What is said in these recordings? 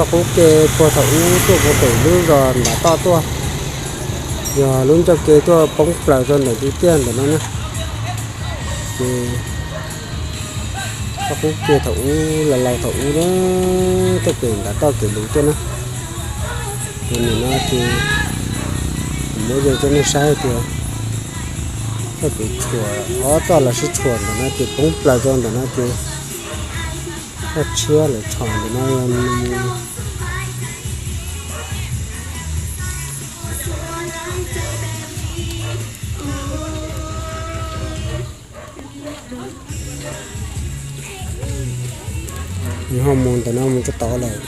Txoj qub ke puag thaum ub tuaj puag pem lub zos nram toj tuaj, yog lub ncauj ke tuaj poob plaws rau ntawm ntug tiaj ntawm no na. Ces txoj qub ke thaum ub laus laus thaum ub na, tuaj pem nram toj kev luv tuaj na. Ces nim no ces kuv muab yees rau nej saib tias txoj kev tshuam, ob txoj los sib tshuam ntawm no ces poob plaws rau ntawm no ces txoj tshiab lawv tshuam ntawm no. Nws ho mus ntawm no mus rau tod lawm,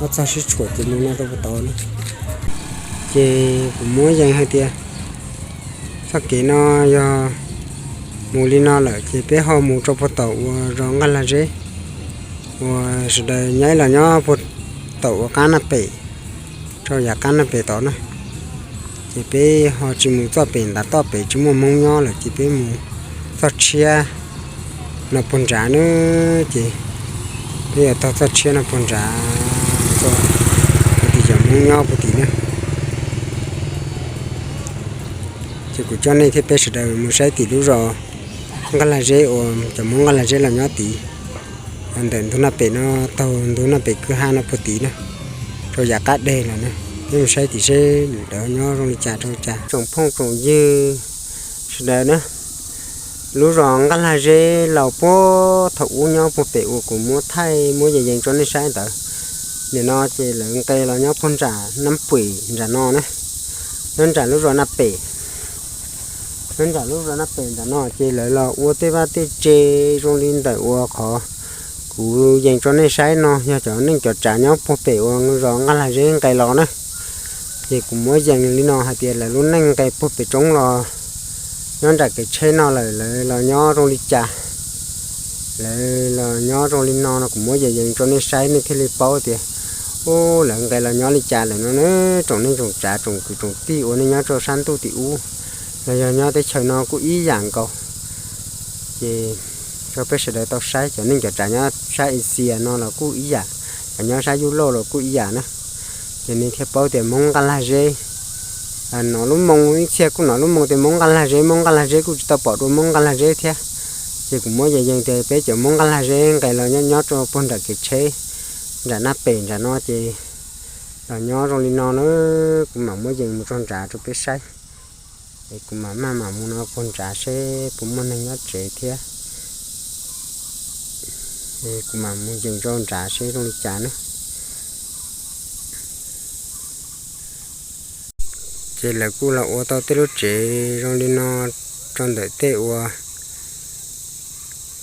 ob txoj sib tshuam ces mus no rau puag tod na. Ces kuv muab yees hais tias txoj kev no yog mus li no lawm ces peb ho mus rau puag tom uas zos Nqaj Lag Zeb, uas sawv daws nyob los nyob puag tom uas qab Naj Pem, rau yav qab Naj Pem tod na. Ces peb ho tsis mus txoj pem ntav toj pem tsis muaj Hmoob nyob lawm ces peb mus txoj tshiab no puag nrad na. Ces peb yuav taug txoj tshiab no puag nrad, txoj puag tim cov Hmoob nyob puag tim na. Ces kuv coj nej thiab peb sawv daws mus saib tim lub zos Nqaj Lag Zeb uas cov Hmoob Nqaj Lag Zeb los nyob tid, ntawm ntug Naj Pem no, taug ntug Naj Pem kwj ha no puag tid na, rau yav qab deg lawm na. Peb mus saib tim seb lawv nyob zoo li cas rau li cas. Tsoom phooj tsoom ywg sawv daws na, lub zos Nqaj Lag Zeb los puag thaum ub nyob puag pem uas kuv muab thaij muab yees yees rau nej saib ntawd, nim no ces lawv nqes los nyob puag nram Naj Pem nram no na, nyob nram lub zos Naj Pem. Nyob nram lub zos Naj Pem nram no ces lawv los ua tej vaj tej tse zoo li ntawm uas qhov kuv yees rau nej saib no, yog cov neej cov tsav nyob puag pem uas zos Nqaj Lag Zeb nqes los na. Ces kuv muab yees li no hais tias lawv lub neej nqes puag pem roob los nyob nram kev tsheb no lawm, lawv los nyob zoo li cas, lawv los nyob zoo li no no kuv muab yees yees rau nej saib nej thiaj li paub tias, ub, lawv nqes los nyob li cas lawm no na. Tsoom neej tsoom tsav tsoom kwv tsoom tij uas nej nyob rau sab ntuj tim ub los yog nyob teb chaws no kuj ib yam nkaus. Ces rau peb sawv daws tau saib, cov neej cov tsav nyob sab Asia no los kuj ib yam, cov nyob sab Yus Lauj los kuj ib yam na. Ces nej thiaj paub tias Hmoob Nqaj Lag Zeb, hnov lub moo ib txhia kuj hnov lub moo tias Hmoob Nqaj Lag Zeb, Hmoob Nqaj Lag Zeb kuj tsis tau pom dua Hmoob Nqaj Lag Zeb thiab. Ces kuv muab yees yees tias peb cov Hmoob Nqaj Lag Zeb nqes los nyob nyob rau puag nram kev tsheb, nram Naj Pem nram no ces los nyob zoo li no na. Kuv mam muab yees mus txog nrad rau peb saib. Es kuv mam maj mam mus no puag nrad seb puas muaj neeg nyob tsev thiab. Es kuv mam mus yees rau nrad seb zoo li cas na. Ces lawv kuj los ua tau tej lub tsev zoo li no rau ntawm tej uas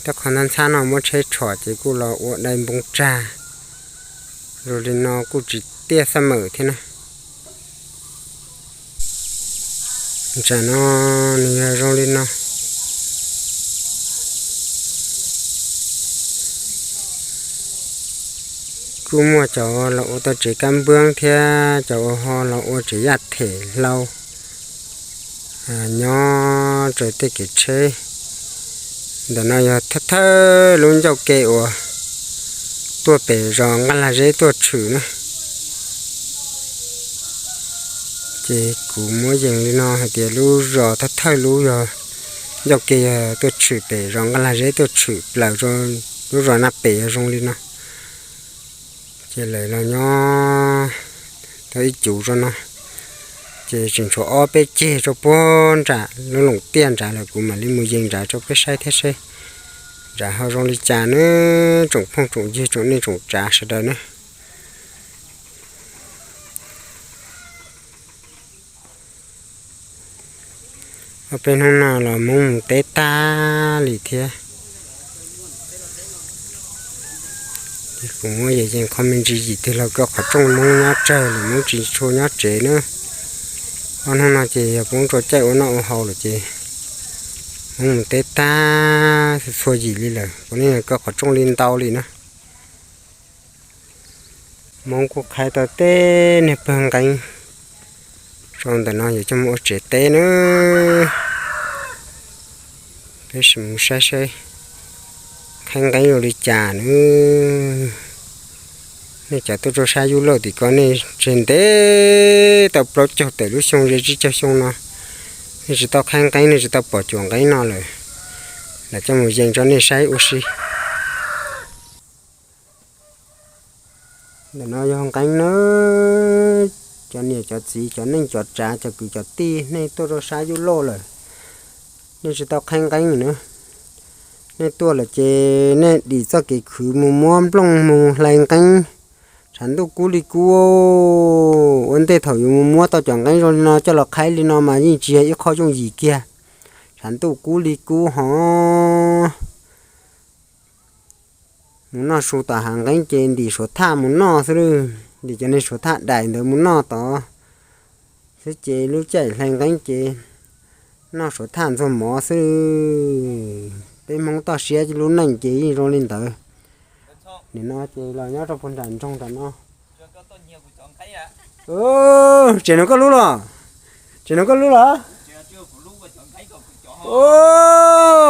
tej qhov ntxhab ntxhab no muab tsheb tshom ces kuj los ua dai npoo tsag zoo li no kuj tsis tiaj xab mawm thiab na. Ntsam no nws yog zoo li no. Kuj muaj cov los ua tau tsev kab npwb thiab cov uas ho los ua tsev yaj them hlau nyob raws tej kev tsheb. Ntawm no yog thawj thawj lub ncauj ke uas tuaj pem zos Nqaj Lag Zeb tuaj tshwm na. Ces kuv muab yees li no hais tias lub zos thawj thawj lub yog ncauj ke yog tuaj tshwm pem zos Nqaj Lag Zeb tuaj tshwm plaws rau lub zos Naj Pem yog zoo li no. Ces lawv los nyob tau ib cuv rau no. Ces tseem tshuav ob peb ceg rau puag nram lub loom tiaj nrad lawm, kuv mam li mus yees nrad rau peb saib thiab seb nrad ho zoo li cas nawb tsoom phooj tsoom ywg tsoom neej tsoom tsav sawv daws na. Ob peb hnub no los Hmoob mus teb tag li thiab. Ces kuv muab yees yees qhov me ntsis, yim twg los koj qhov rooj Hmoob nyob tsawg lawm, Hmoob tsis tshua nyob tsev na. Ob hnub no ces yog poob rau caij ua noj ua haus lawm ces Hmoob mus teb tag txhua yim li lawm, puav leej yog koj qhov rooj li ntau li na. Hmoob kuj qhaib tau tej niag pawg nqeeb rau ntawm no yuav coj mus ua tsev teb na. Peb sim mus saib seb qhaib nqeeb ua li cas nawb. Nej cov tuaj rau sab Yub Lauj tim ko nej tseg ntev tau plaub caug tawm lub xyoo ze tsib caug xyoo no, nej tsis tau qhaib nqeeb, nej tsis tau pom cuam nqeeb no lawm. Lam coj mus yees rau nej saib ua si. Ntawm no yog nqeeb na, cov niam cov txiv, cov neej cov tsav, cov kwv cov tij, nej tuaj rau sab Yub Lauj lawm, nej tsis tau qhaib nqeeb na. Nej tuaj lawm ces nej dim txoj kev khwv mus muab nplooj mus hlais nqeeb. Tshav ntuj kub li kub, ua ntej thaum yus mus muab tau cov nqeeb zoo li no coj los qhaib li no mas yeej tsis yog ib qho yooj yim kiag. Tshav ntuj kub li kub hos. Mus noj su tom hav nqeeb ces ntim suav thaj mus noj xwb, ntim cov niag suav thaj daim ntawd mus noj tod xwb ces lub caij hlais nqeeb ces noj suav thaj ntxuag mov xwb. Peb Hmoob toj siab lub neej ces yeej zoo li ntawd. Nim no ces los nyob rau puag nram nroog nram no. Tsev no koj lub los? Tsev no koj lub los?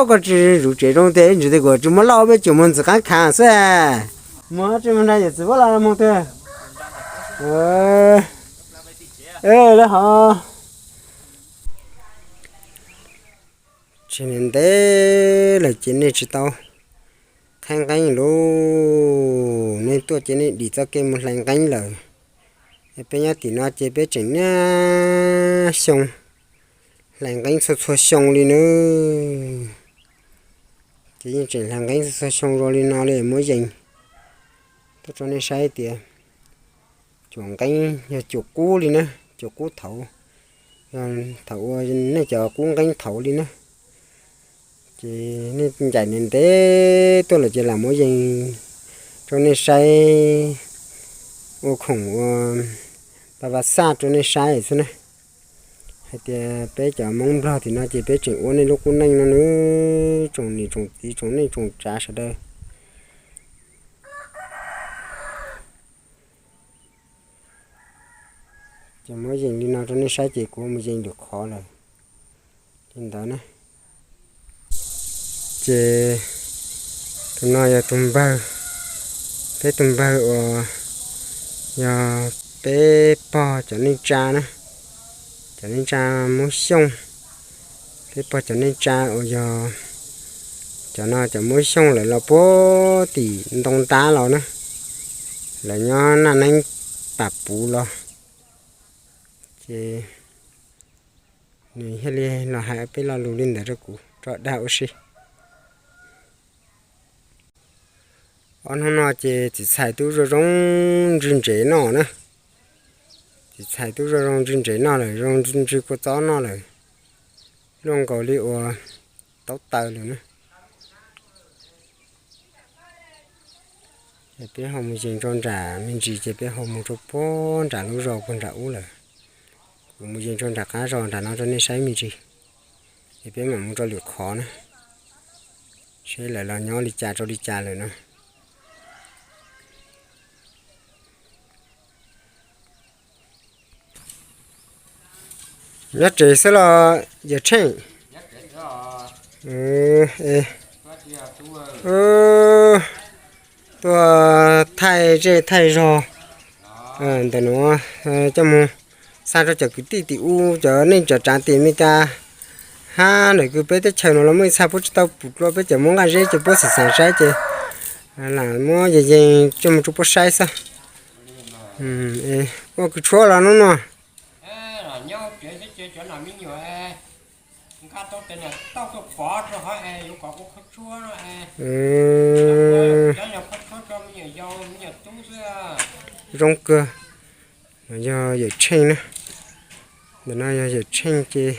Koj tsis zuv tsev zoo tiag, ntsis tias kuv tsis muab lauj, peb tseem mus ntxiv qaab khav xwb. Mus tsis mus nrog yawm txiv Vaj Las mus twg? Lawv hov. Tsev ntev lawm ces nej tsis tau qhaib nqeeb lauj, nej tuaj ces nej dim txoj kev mus hlais nqeeb lawm. Peb nyob tim no ces peb tseem niaj xyoo hlais nqeeb txhua txhua xyoo li nawb. Ces yeej tseem hlais nqeeb txhua txhua xyoo zoo li no li muab yees tuaj rau nej saib tias cuam nqeeb yog cuam qub li na, cuam qub thaud, yog thaum ua nej cov qub nqeeb thaud li na. Ces nej ncaim ntev ntev tuaj lawm ces lam muab yees rau nej saib, ua khoom ua pa va xaj rau nej saib xwb na. Hais tias peb cov Hmoob Nplog tim no ces peb tseem ua nej lub qub neej no nawb, tsoom niam tsoom txiv tsoom neej tsoom tsav sawv daws. Ces muab yees li no rau nej saib ces kuv mus yees lwm qhov lawm li ntawd na. Ces tus no yog tus npawg, peb tus npawg uas yog peb pog cov neej tsa na, cov neej tsa Hmoob Xyooj, peb pog cov neej tsa uas yog cov no cov Hmoob Xyooj lawv los puag tim ntoo ntab los na, lawv nyob Naj Neeb Pam Puv los. Ces nws thiaj li los hais peb lo lus li ntawd rau kuv rov dag ua si. Ob hnub no ces txiv txhais tub zoo zoo ntswg ntsev noj na. Txiv txhais tub zoo zoo ntswg ntsev noj lawm, zoo ntswg kua txob noj lawm, luaj nkaus li uas taub taw lawm na. Ces peb ho mus yees rau nram me ntsis ces peb ho mus rau puag nram lub zos puag nram ub lawm. Kuv mus yees rau nram qab zos nram no rau nej saib me ntsis, ces peb mam mus rau lwm qhov na, seb lawv los nyob li cas rau li cas lawm no. Nyob tsev xwb los yawm Tsheej? Tuaj thaij zej thaij zog ntawm nuav coj mus xa rau cov kwv tij tim ub, cov neej cov tsav tim Meskas hab ntawm kws peb teb chaws nuav los muaj ib txha puab tsis tau pum dlua peb cov Moob Nqaj Zeb ces puab xav xav saib ces lam muab yees yees coj mus rau puab saib xwb. Ua kws tshuab los nub nuav. Zoo kawg. No yog yawm Tsheej na. Ntawm no yog yawm Tsheej ces,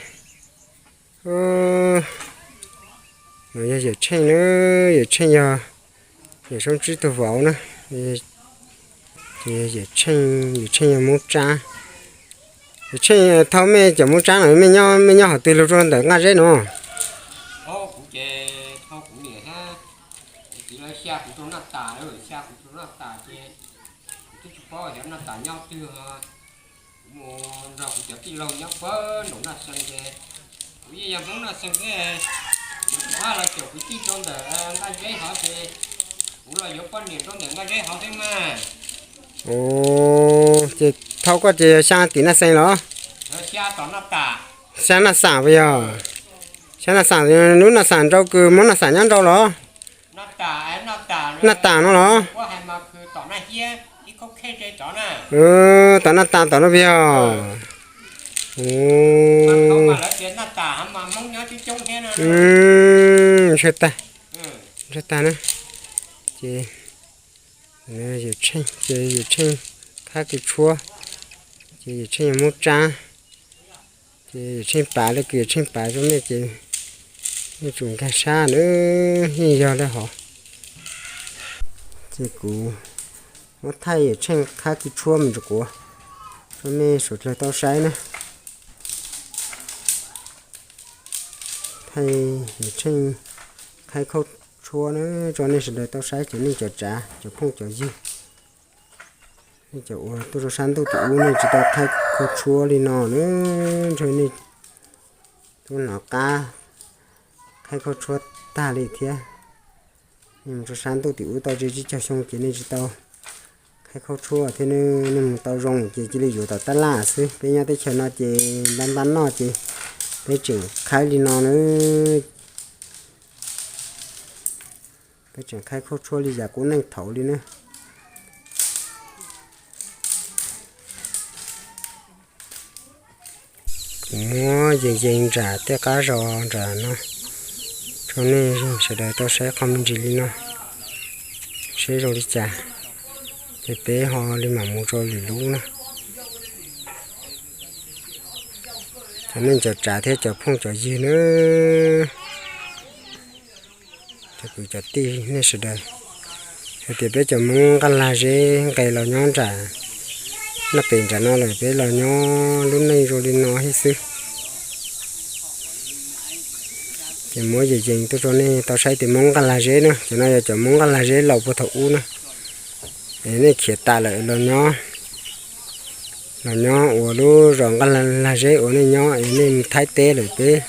no yog yawm Tsheej na, yawm Tsheej yog yawm Soob Tsib tug vauv na. Ces yawm Tsheej, yawm Tsheej yog Moob Tsab. Yawm Tsheej, thau mej cov Moob Tsab no mej nyob, mej nyob hauv twg lug rau ntawm Nqaj Zeb nuav? Kuv mus nrog kuv cov tij laug nyob puag nraum Naj Xees ces kuv yeej yog Hmoob Naj Xees xwb. Kuv tsis tau los caum kwv tij rau ntawm Nqaj Zeb hov ces kuv los yuav poj niam rau ntawm Nqaj Zeb hov xwb mas. Ces thaum koj ces xya tim Naj Xees los? Xya Naj Xam puas yog? Xya Naj Xam, lub Naj Xam nrau kws Hmoob Naj Xam nyob nrau los? Naj Tas no los? Tom Naj Tas tom no puas yog? Ntshai tag, ntshai tag na. Ces yawm Tsheej, ces yawm Tsheej khab kws tshuab, ces yawm Tsheej yog Hmoob Tsab, ces yawm Tsheej pav li kws yawm Tsheej pav rau nej ces nej tsum nkag sab na, yeej yog li hov. Ces kuv muab thaij yawm Tsheej khab kws tshuab mus rau kuv, rau nej sawv dlawg tau saib na. Thaij yawm Tsheej khab khaub tshuab na, rau nej sawv dlawg tau saib cov neej cov tsav, cov phooj cov ywg. Nej cov uas tuaj rau sab ntuj tim ub nej tsis tau khab khaub tshuab li no na, ntshe nej twb hnov qab khab khaub tshuab tag li thiab. Nej mus rau sab ntuj tim ub tau tsib caug xyoo ces nej tsis tau khab khaub tshuab thiab, nej mus tau zoo ces cia li yuav tom tab laj xwb. Peb nyob teb chaws no ces npab npab noj ces peb tseem khab li no na. Peb tseem khab khaub tshuab li yam qub neej thaud li na. Kuv muab yees yees nram tej qab zos nram no rau nej sawv daws tau saib qhov me ntsis li no, seb zoo li cas, ces peb ho li mam mus rau lwm lub na. Cov neej cov tsav thiab cov phooj cov ywg na, cov kwv cov tij nej sawv daws, hais tias peb cov Hmoob Nqaj Lag Zeb nqes los nyob nram Naj Pem nram no lawm, peb los nyob lub neej zoo li no thiab xwb. Ces muab yees yees tuaj rau nej tau saib tias Hmoob Nqaj Lag Zeb na, cov no yog cov Hmoob Nqaj Lag Zeb laus puag thaum ub na, es nej khiav tas lawm los nyob, los nyob ua lub zos Nqaj Lag Zeb uas nej nyob es nej mus Thaib teb lawm peb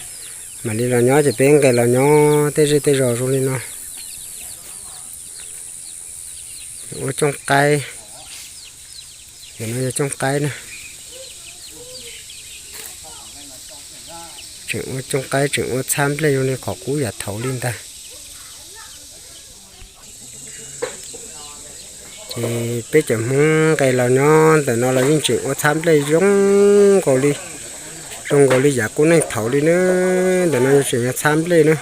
mam li los nyob ces peb nqes los nyob tej zej tej zos zoo li no. Ua cooj qaib, no yog cooj qaib na. Tseem ua cooj qaib tseem ua txhab nplej zoo li qhov qub yam thaud li ntag. Ces peb cov Hmoob nqes los nyob ntawm no los yeej tseem ua txhab nplej zoo nkaus li, zoo nkaus li yam qub neej thaud li na. Ntawm no yuav tseem yog txhab nplej na.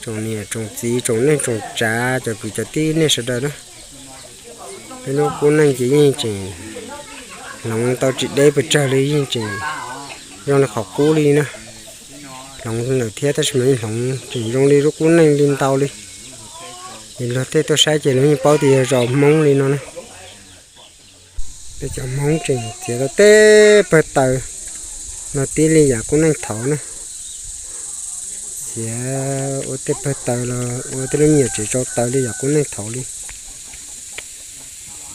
Tsoom niam tsoom txiv tsoom neej tsoom tsav cov kwv cov tij nej sawv daws na, peb lub qub neej ces yeej tseem hloov tau tsis deb pes tsawg li, yeej tseem zoo li qhov qub li na. Hloov lawm thiab tab sis mas yeej hloov tseem zoo li lub qub neej li ntau li. Es luag tej tuaj saib ces luag yeej paub tias yog zos Hmoob li no na. Peb cov Hmoob tseem txiav tau tej pawg taws no tib li yam qub neej thaud na. Txiav ua tej pawg taws los ua tej lub nyiam tsev tsau taws li yam qub neej thaud li.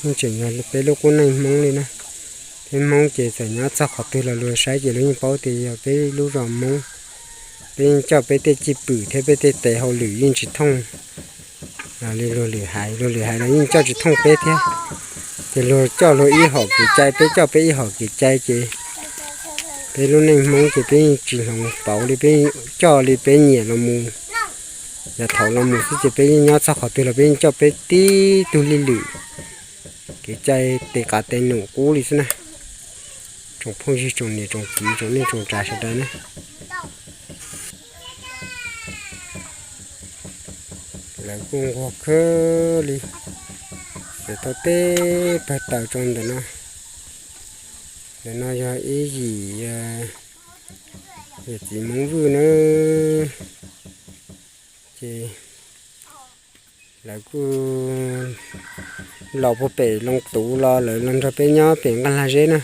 Yeej tseem yog peb lub qub neej Hmoob li na. Peb Hmoob ces txawm nyob txog qhov twg los luag saib ces luag yeej paub tias yog peb lub zos Hmoob. Peb yeej coj peb tej cwj pwm thiab peb tej tes hauj lwm yeej tsis thooj li luag lwm haiv, luag lwm haiv los yeej coj tsis thooj peb thiab. Ces luag coj luag ib hom kev cai, peb coj peb ib hom kev cai ces peb lub neej Hmoob ces peb yeej tsis hloov pauv li, peb coj li peb nyiam los mus. Yav thaud los mus xwb ces peb yeej nyob txog qhov twg los peb yeej coj peb tib tug li lwm kev cai tes qav tes num qub li xwb na. Tsoom phooj ywg tsoom niam tsoom txiv tsoom neej tsoom tsav sawv daws na, lawv kuj nquag khwb li, txiav tau tej pawg taws rau ntawm no. Ntawm no yog ib yim yawm txiv Hmoob Vwj na, ces lawv kuj los puag pem Loos Tuv los lawv los nrog peb nyob pem Nqaj Lag Zeb na.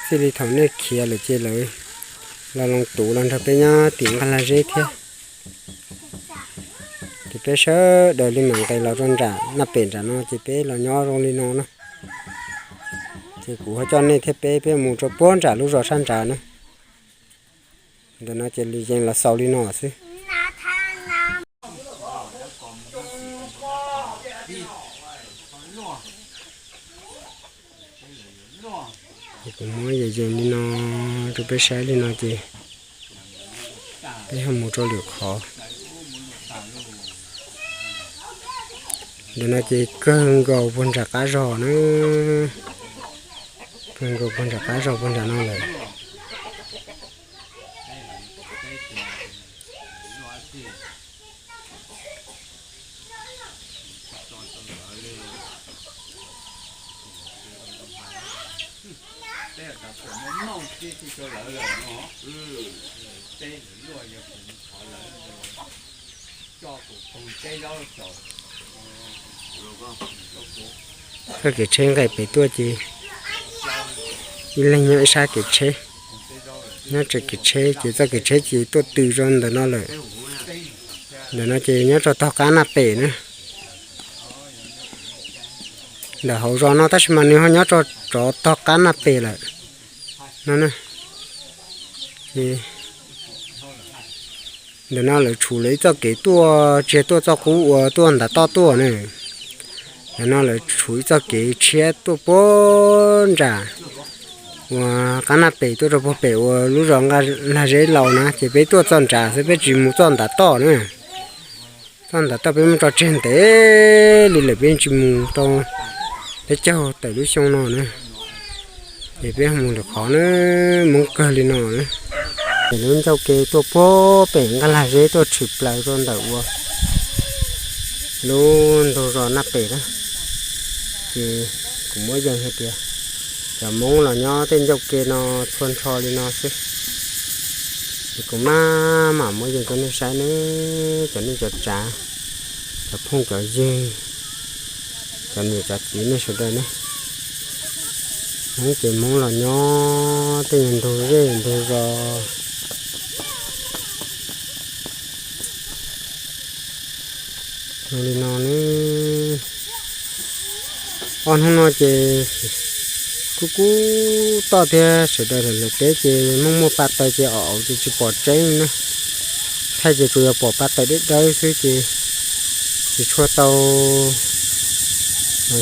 Txij li thaum nej khiav lawm ces lawv los Loos Tuv los nrog peb nyob tim Nqaj Lag Zeb thiab. Ces peb sawv daws li mam nqes los rau nram Naj Pem nram no ces peb los nyob zoo li no na. Ces kuv ho coj nej thiab peb, peb mus rau puag nram lub zos sab nrad na. Ntawm no ces li yees los xaus li no xwb. Kuv muab yees yees li no rau peb saib li no ces peb ho mus rau lwm qhov. Ntawm no ces kawg nkaus puag nram qab zos na, kawg nkaus puag nram qab zos puag nram no lawm. Txoj kev tsheb nqes pem tuaj ces ib leeg nyob ib sab kev tsheb, nyob tsev kev tsheb ces txoj kev tsheb ces tuaj tws rau ntawm no lawm. Ntawm no ces nyob rau tog qab Naj Pem na, ntawm hauv zos no tab sis mas nws ho nyob rau rov tog qab Naj Pem lawm no. Ces ntawm no lawv tshuv lawv ib txoj kev tuaj tsis yog tuaj txoj qub uas tuaj ntav toj tuaj na. Ntawm no lawv tshuv ib txoj kev tshiab tuaj puag nram uas qab Naj Pem tuaj rau puag pem uas lub zos Nqaj Lag Zeb laus na, ces peb tuaj txoj nrad xwb, peb tsis mus txoj ntav toj na. Txoj ntav toj peb mus tso tseg ntev li lawm, peb tsis mus rau, peb caug tawm lub xyoo no na. Ces peb mus lwm qhov na, Hmoob kawg li no na. Ces lub ncauj ke tuaj puag pem Nqaj Lag Zeb tuaj tshwm plaws rau ntawm uas lub ntug zos Naj Pem na. Ces kuv muab yees hais tias cov Hmoob los nyob tej ncauj ke no txhua nrho li no xwb. Ces kuv maj mam muab yees rau nej saib nawb, cov neej cov tsav, cov phooj cov ywg, cov niam cov txiv nej sawv daws na. Hmoob ces Hmoob los nyob tej nyuag ntug zej ntug zos zoo li no ne. Ob hnub no ces kub kub toj thiab, sawv daws lawm teb ces muaj muaj pa taws ces auv ces tsis pom tseeb na. Thaij ces tsuas yog pom pa taws dawb dawb xwb ces tsis tshua tau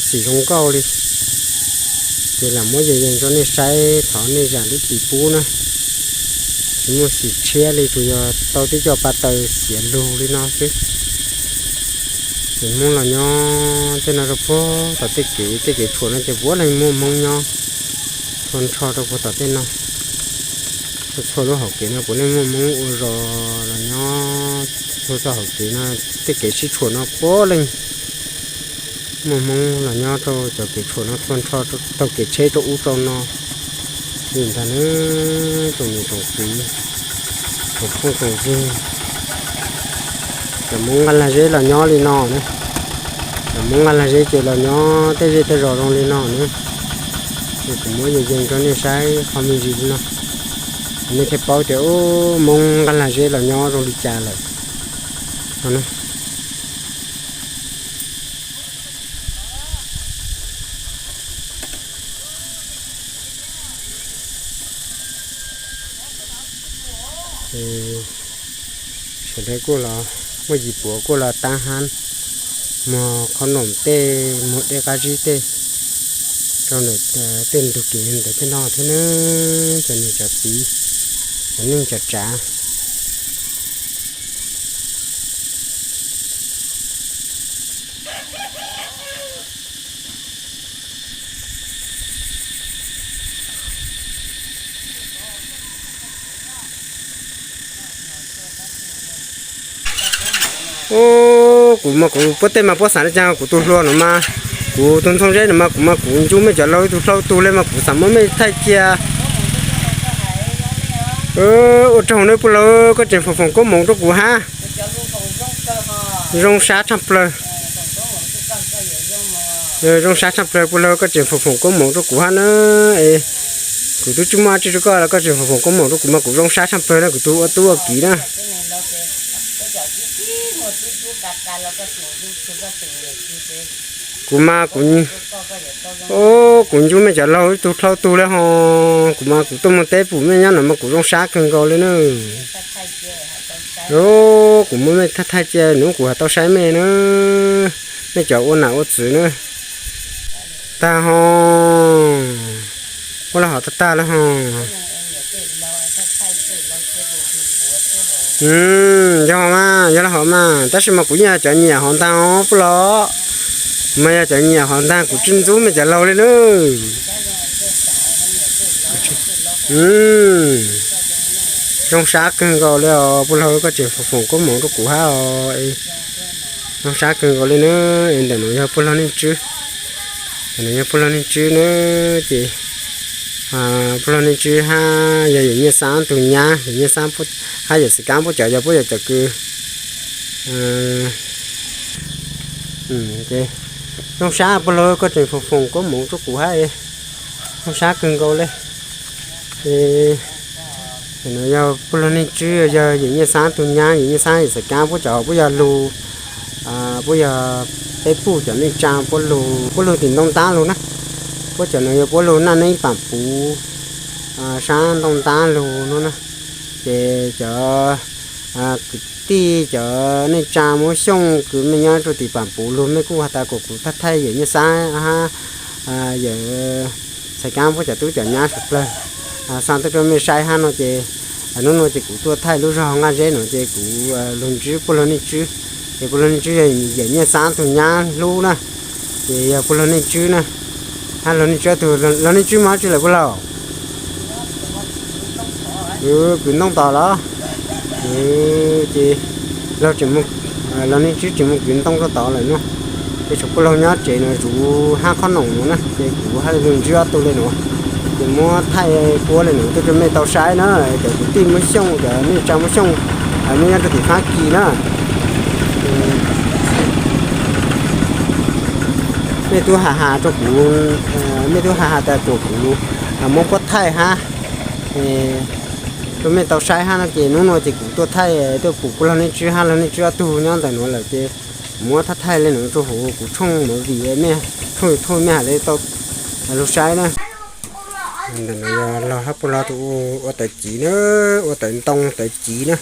xim zoo nkauj li. Ces lam muab yees yees rau nej saib, thov nej zam lub txim pub na. Tsis muaj xim tshiab li, tsuas yog tau tib co pa taws xiav lug li no xwb. Ces Hmoob los nyob tej no rau puag tom tej kev, tej kev tshuam no ces puav leej muaj Hmoob nyob txhua nrho rau puag tom tej no. Txhua txhua lub hauv kev no puav leej muaj Hmoob ua zos los nyob txhua txoj hauv kev no, tej kev sib tshuam no puav leej muaj Hmoob los nyob rau cov kev tshuam no txhua nrho, taug kev tsheb rau ub rau no li ntag nawb tsoom niam tsoom txiv, tsoom phooj tsoom ywg. Cov Hmoob Nqaj Lag Zeb los nyob li no na. Cov Hmoob Nqaj Lag Zeb ces los nyob tej zej tej zos zoo li no na. Ces kuv muab yees yees rau nej saib qhov me ntsis li no, nej thiaj paub tias ub Hmoob Nqaj Lag Zeb los nyob zoo li cas lawm no. Sawv daws kuj los muaj yim puav kuj los taab hab muag qhob noom tej, muag dej qab zib tej rau ntawm tej ntug kev ntawm tej no thiab nawb cov niam cov txiv, cov neej cov tsav. Ub, kuv mas kuv puab tej mas puab xav li cas, kuv tus hluas no mas, kuv tus ntxoog zeb no mas kuv mas kuv ncu mej cov laug ib tug dlhau tug le mas kuv xav muab mej thaij cia. Ua tsaug nawb puj laug, koj tseem foom foom koob moov rau kuv hab. Zoo sab tshaj plawg. Zoo sab tshaj plawg puj laug, koj tseem foom foom koob moov rau kuv hab na. Es kuv tub tsi muaj dab tsi rau koj los koj tseem foom foom koob moov rau kuv mas kuv zoo sab tshaj plawg na, kuv tug ua tub ua kiv na. Kuv mas kuv, kuv ncu mej cov laug ib tug dlhau tug le ho, kuv mas kuv tuaj mus teb pum mej nyob no mas kuv zoo sab kawg nkaus le na. Kuv muab mej thaij thaij cia nub kuv has tau saib mej na, mej cov ua nam ua txwv na. Tag ho, Tag tag lawm ho. Yog mas, yog los hov mas, tab sis mas kuv yeej yog cov nyiam hov ntag os puj log. Mas yog cov nyiam hov ntag, kuv tsis ntxub mej cov laug li na. Zoo sab kawg nkaus li os puj log, koj tseem foom foom koob hmoov rau kuv hab os. Zoo sab kawg nkaus li na. Ntawm no yog puj log Neej Tswb. Ntawm no yog puj log Neej Tswb na. Ces puj log Neej Tswb hab yog yawm Nyiaj Xab tug nyab, yawm Nyiaj Xab hab yawm Xaiv Kaab puab cov, yog puab yog cov kws zoo sab puj log, koj tseem foom foom koob hmoov rau kuv hab. Zoo sab kawg nkaus li. No yog puj log Neej Tswb, yog yawm Nyiaj Xab tug nyab, yawm Nyiaj Xab yawm Xaiv Kaab puab cov, puab yog lug, puab yog peb puj cov neej tsaa, puab lug tim Ntoo Ntab lug na. Puab cov no yog puab lug Naj Neeb Paam Puv, sab Ntoo Ntab lug no na. Ces cov kwv tij cov neej tsaa Moob Xyooj kws mej nyob rua tim Paam Puv lug mej kuj has tas kom kuv thaij thaij yawm Nyiaj Xab hab yawm Xaiv Kaab puab cov tub cov nyab suav dlawg xa tuaj rua mej saib hab no ces hnub no ces kuv tuaj thaij lub zog Nqaj Zeb no ces kuv lug ntsib puj log Neej Tswb. Ces puj log Neej Tswb yog yawm Nyiaj Xab tug nyab hlub na. Ces yog puj log Neej Tswb na. Hab log Neej Tswb tug, log Neej Tswb moog dab tsi lawm puj log? Kwv Ntoo tod los? Ces log, log Neej Tswb tseem moog kwv Ntoo rua tod lawm no. Ces tshuav puj log nyob tsev no zuv hab qhob noom no na, ces kuv hab lug ntsib ob tug le no. Ces muab thaij puab le no tuaj rua mej tau saib na, cov kwv tij Moob Xyooj, cov neej tsaa Moob Xyooj, mej nyob rua tim Fab Kis na. Mej tub has has rua kuv, mej tub has has tas kom kuv muab puab thaij hab rua mej tau saib hab no ces hnub no ces kuv tuaj thaij, tuaj pum puj log Neej Tswb hab log Neej Tswb ob tug nyob ntawm nuav lawm ces kuv muab thaij thaij le nuav rua huv kuv tshooj movie, mej tshooj YouTube mej has le tau lug saib na. Ntawm no yog log hab puj log tug ua tawv civ na, ua tawv ntoo tawv civ na.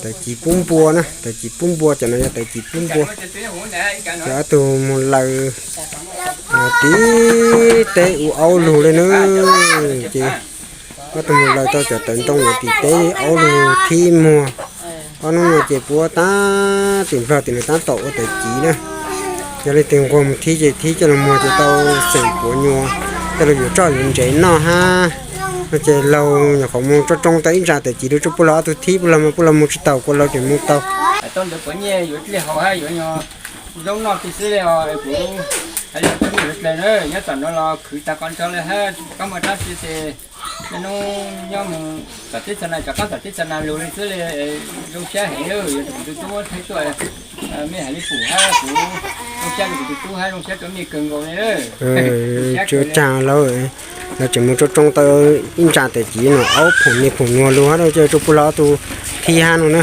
Tawv civ pub npua na, tawv civ pub npua, cov no yog tawv civ pub npua. Cov ob tug moog lawm tim teb ua aub lug le na. Ces ob tug moog lawm tau cov tawv ntoo tim teb aub lug thib muag. Ob hnub no ces puab taab tim Nplog tim nuav taab tom ua tawv civ na. Yog leej twg nquag moog thib ces thib coj lug muag ces tau xeem puav nyuas, coj lug yuav tsoj yuav ntsev noj hab. No ces laug nyuam qhuav moog tsoo tsoo tau ib ntsa tawv civ rua puj log ob tug thib, puj log mas puj log moog tsis taug, kuas laug tseem moog taug. Tau ntawd puav nyuas yuav dlej haus hab yuav zaub noj tib xwb le os. Kuv hais le koj yuav dlej na, nyob tom nuav los khwv tag qhov nrho le hab, koj muaj dlaab tsi ces nub nyob moog tom teb txha na, tom qaab tom teb txha na lug le xwb le. Zoo sab heev, yuav rua kuv tug tub muab thaij tuaj, mej hais le pum hab kuv zoo sab rua kuv tug tub hab zoo sab rua mej kawg nkaus le. Tsuav tsaag lawm, lawv tseem moog tsoo tsoo tau ib ntsa tawv civ no aub phoom me phoom nuag lug hab, coj rua puj log ob tug thib hab no na.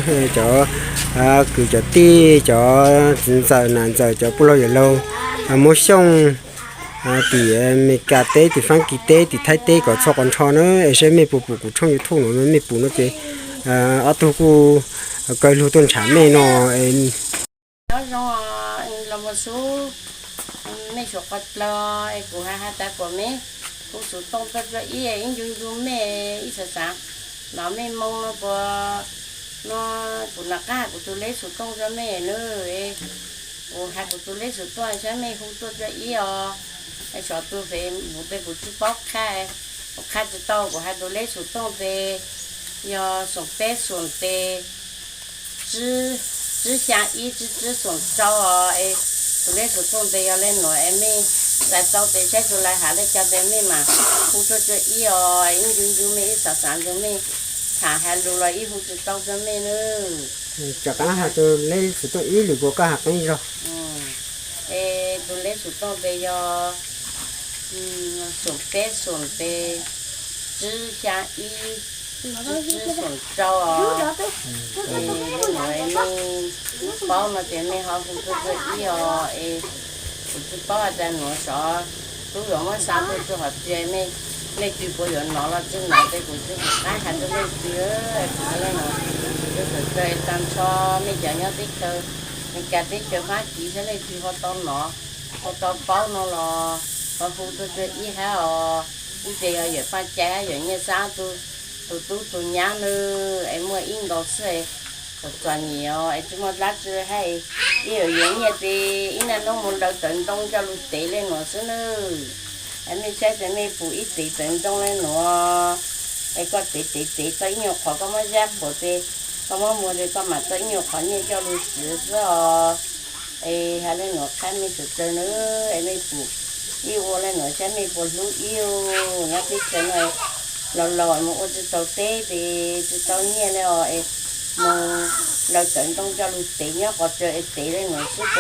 Cov kwv cov tij, cov txiv ntxawm nam ntxawm, cov puj laug yawm laug Moob Xyooj tim Amelikas teb, tim Faab Kis teb, tim Thaib teb kom txhua qhov nrho na, es saib mej puas pum kuv tshooj YouTube no, mej pum no ces ob tug kuj kaw lug tuaj nrhav mej no. Nyob zoo los mus xub, mej suav qhov dlawg es kuv has has tas kom mej hu xov tooj tuaj rua ib, ib ncu ncu mej ib xav xav, no mej moo no puas no, kuv nov qab has kuv tug leb xov tooj rua mej na. Kuv has kuv tug leb xov tooj saib mej hu tuaj rua ib os. Xyov tug Facebook tes kuv tsi paub qha, kuv qha tsi tau, kuv has tug leb xov tooj tes yog xoom peb xoom tes tsib xyaa ib tsib tsib xoom rau os. Tug leb xov tooj tes yog le nuav es mej txais tau tes saib tug lais has le caag tes mej mam hu tuaj rua ib os. Ib ncu ncu mej ib xav xav ncu mej tham has lug los ib hu tsi tau rua mej na. Rov qab has tug leb xov tooj ib lwm kuas koj has qeeb zog. Es tug leb xov tooj tes yog xoom peb xoom tes tsib xyaa ib tsib tsib xoom rau os. Es le nuav mej paub no ces mej ho hu tuaj rua ib os. Es kuv tsi paub has tas nuav xyov tub yuav muab xa tuaj rua hov twg, mej leej twg puas yuav nov los tsi nov tes kuv tsi has qab has rua leej twg. Kuv has le nuav, kuv tsi xav tas ntsho mej cov nyob teb chaws Amelikas teb chaws Faab Kis saib leej twg ho tau nov ho tau paub no los ho hu tuaj rua ib hab os. Ces yog yawm Paj Cai, yawm Nyiaj Xab, tus tub tus nyab nawb, es muaj ib nkaus xwb, txom txom nyem os, es tsis muaj dab tsi hab, ib yam yuav nyiaj ces ib naj hnub mus laws tawv ntoo coj lug tev le nuav xwb nawb. Es mej saib ces mej pum ib tev tawv ntoo le nuav, es koj tev tev tev tau ib nyuag qhov koj muab zab qhuas ces koj muab muag ces koj mam tau ib nyuag qhov nyiaj coj lug siv xwb os. Es has le nuav qha mej sawv dlawg nawb, es mej pum ib ua le nuav saib mej puas hlub ib os. Nyob teb chaws no laus laus mus ua tsis tau teb ces tsis tau nyiaj le os, es mus laws tawv ntoo coj lug tev nyob qhov chaw es tev le nuav xwb,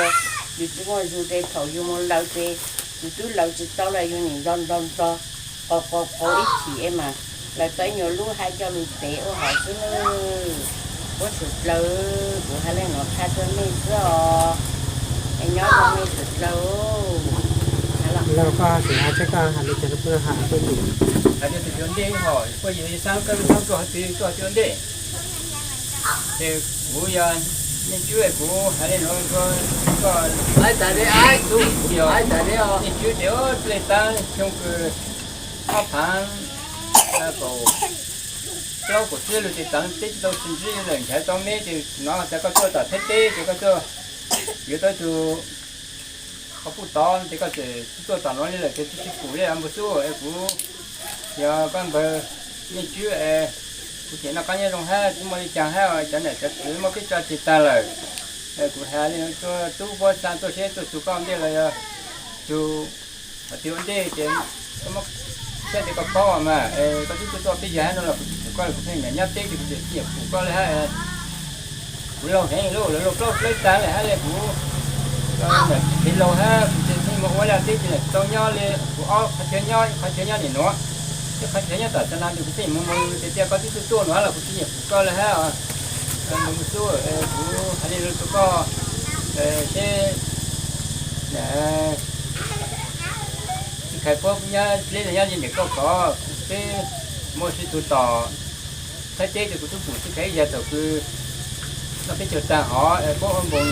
yus tsis muaj zug ces thaum yus mus laws ces yus twb laws tsis tau le, yus nim nrog nrog nrog qau qau qau ib chim es mas laws tau ib nyuag lub hab coj lug tev ua hov xwb nawb. Ua sawv dlawg, kuv has le nuav qha rua mej xwb os. Es nyob zoo mej sawv dlawg. Koj has le cas rua peb has rua tus, has rua tus ua ntej hos, koj yog xaab koj lub xaab tuaj has twg tuaj ua ntej. Ces kuv yog Niaj Tswb, kuv has le nuav rua koj, kuv yog Niaj Tswb ces le taab xyoo kws ob phaav kaum plaub kaum tsib lug ces taag teb tsis tau sib ntsib lawm, nrhav tau meb ces nov tas koj tuaj tom Thaib teb ces koj tuaj yuav tau tug qhov puj tod ces koj txawm tuaj tom nuav le lawm ces tsis pum le npawg Xub. Es kuv yog koj npawg Niaj Tswb, kuv tseem noj qab nyob zoo hab tsis muaj le caag hab, cov nam cov txwv muab peb tso tseg taag lawm. Kuv has le rua tub Puab Xaa tuaj seb tuaj txug koj ua ntej los yog tug qhov twg ua ntej ces koj muab saib tes koj paub mas, koj twb tuaj tuaj peb yag hab no los kuv tsis pum koj le, kuv pheej nyob teb ces kuv tseem tsis pum koj le hab. Kuv laug heev lauj, lawv laug plaub plawg taag le hab le kuv tsis phem laug hab, kuv tseem tseem mus ua laj teb ces tsis tau nyob le, kuv ob qhov chaw nyob, ib qhov chaw nyob nim nuav, ib qhov chaw nyob tom Xa Nas ces kuv tseem mus mus ces tias koj twb tuaj tuaj nuav los kuv tsis nyiam pum koj le hab. Npawg Xub, kuv has le rua koj seb Txij Khais puab nyob dleb nyob ze ntawm koj kov, peb muaj sib tug tom Thaib teb ces kuv tub pum Txij Khais ib zag thaum kws noj peb caug taag hov puab ua npoos,